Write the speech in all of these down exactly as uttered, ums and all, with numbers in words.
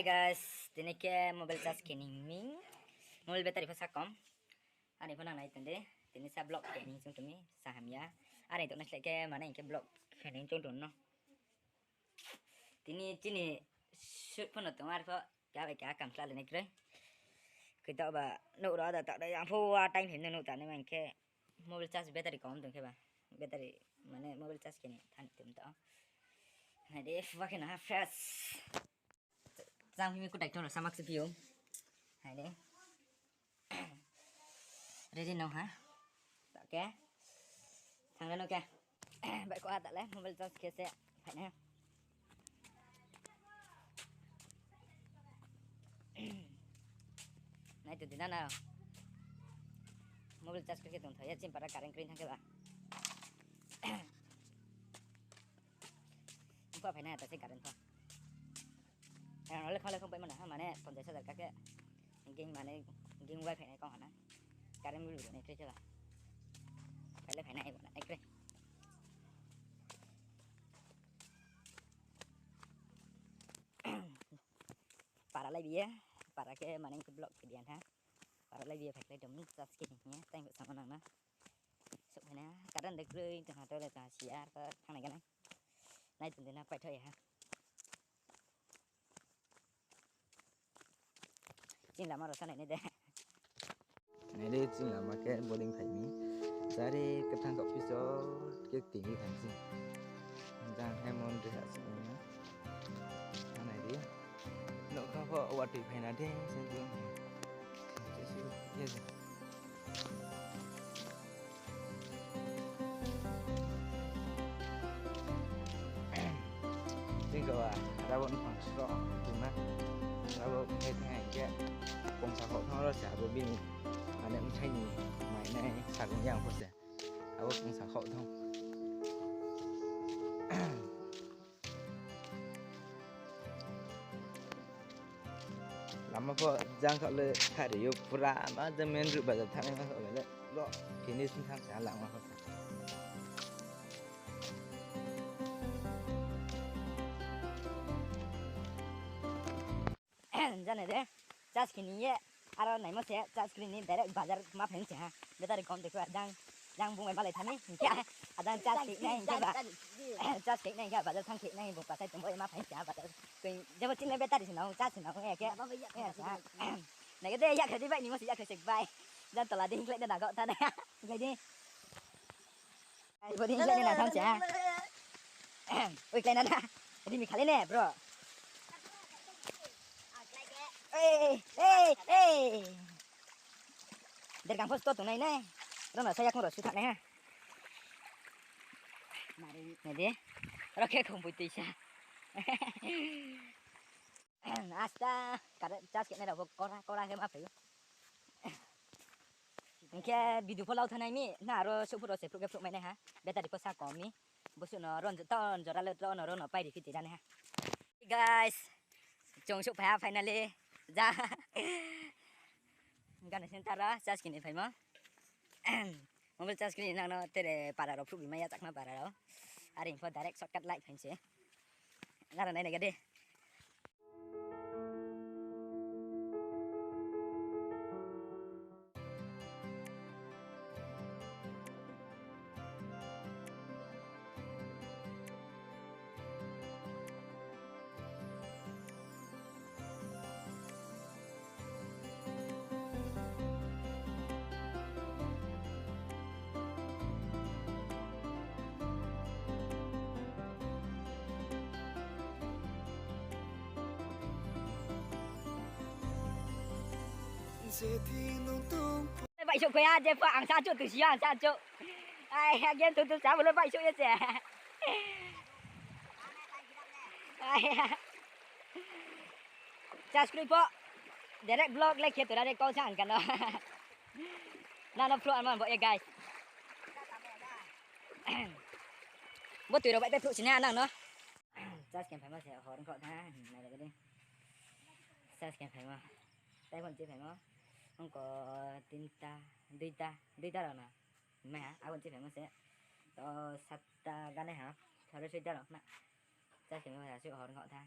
Guys, tini khe mobile charge khe ni mi. Mobile battery pho sa kom. Ani pho nang nai tong di. Tini sa vlog khe ni chung tong mi, sa hamya. Ani tong nai slái khe mane hing khe vlog khe ni chung tong no. Tini chini shoot pho no tong, ar pho keha bai keha kam sla le nai kroi. Koi taoh ba nouh rao ada ta dai, ang pho wa time him no nouh ta nai ma hing khe mobile charge battery kom tong khe ba. Battery mane mobile charge khe ni than tong ta. Nai di, phuba khe na ha fresh. Chang phi mi kutai tong rao samak se phi ou. Hai de. Ready no ha. Oke. Thang le no khe. Bai ko ha ta le mobile charge khe se. Hai na. Nai tu di na na. Mobile charge khe tong tho ya, chini para current kroi thang khe ba. Mpha phai na ta se current pho. Ang le khong le khong pai mano ha, mane ponchas hajar ka khe. Ging mane, ging wai phai nai kong ha na. Current bill rao ni tre chela. Phai le phai nai bo na, ai kre. Para lai bi ye, para khe mane khe vlog khe di ya tha. Para lai bi ye phai khlai tong mi, charge khe ni hing ye, time bo samo nang na. Souhphai na, current de kroi tong ha, toilet tong ha, siya, ar pho thang nai ganai. Nai tong di na, paithoh ya ha. Chini lama rao sa nai nai de. Nai di, chini lama khe boring phai mi. Jare kthang khaoh phi so khe tini phai mi se. Jang he mon de ha se na. Nai di. Nouh kha pho watoi phai na de, se di. Yes. Chini kau a, rabo nphang sroh tong na. Rabo bthai thang hai khe, pungsa khaoh thang ro se abo bini, mane bthai ni mainai sagung yang pho se. Abo pungsa khaoh thang. Lama pho jang khaoh le khari yo pura ma je main road bazar thanng nai ma khaoh le lo finish thang sa lama pho. Jani de, charge khe ni ye, aro naimo se charge khe ni direct bazar ma phai se ha. Battery kom de khe jang, jang bung bai malai thani, hing khe, ajang charge khe nai hing khe ba. Charge khe nai hing khe bazar thang khe nai bung kasai tong bo ma phai se ha bazar. Koi, jebo chini battery se nang, charge se nang, ya khe. Ya sa. Nai khe de, ya khe di bai ni mo se ya khe se bai. Jang tola de hing khlai de na khaoh thanai. Hing khlai di. Ai, bo di hing khlai ni na thang se ha. Oi, khlai na na. Di mi khalai ne, bro. Ei, ei, ei. Dergang pho sto tongnai ne. Rona saya kong ro su thanai ha. Nai di. Ro khe khong bui tuisa. Asta, kare charge khe nai rao pho kora, kora khe ma phai ou. Hing khe video pho lau thanai mi, na aro souhphuru se phruh khe phruh mai nai ha. Battery pho sa kom mi. Bo suh no ron, ton jora le tlo no ron no pai ri phi ti ra nai ha. Guys, chung souhphai ha finally. Ja. Gana center ro charge khe ni phaimo. Mobile charge khe ni nang no tere para rao phruh bi mai ya chakma para rao. Are pho direct shortcut lai phai se. Nara nai nai ga de. Baihsouh koi ya, je pho ang sa chouh, tusi ya ang sa chouh. Ai, again, tu, tu, sa, bolo baihsouh ye se. Ai, subscribe pho. Direct vlog le khe tora de kau sa ang kano. Nang no phruh anman bo ye, guys. Bo tui rao bai pai phruh sini nang no. Charge khe phaimo se hor ongkho tha, nai le di. Charge khe phaimo. Tai phone chi phaimo. Ongko tinta, duita, duita rao no. Mai ha, abo chi phaimo se. To satta gane ha. Sare soita rao na. Charge khe phaimo se hor ongkho tha.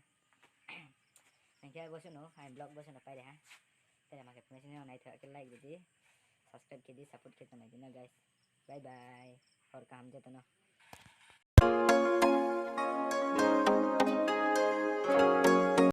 Hing khe bo suh no, aini vlog bo suh no pai ri ha. Tei ma khe phaimai sing no naithoh khe like ri di, subscribe khe di, support khe tonglai di no guys. Bye bye. Hor kaham joto no.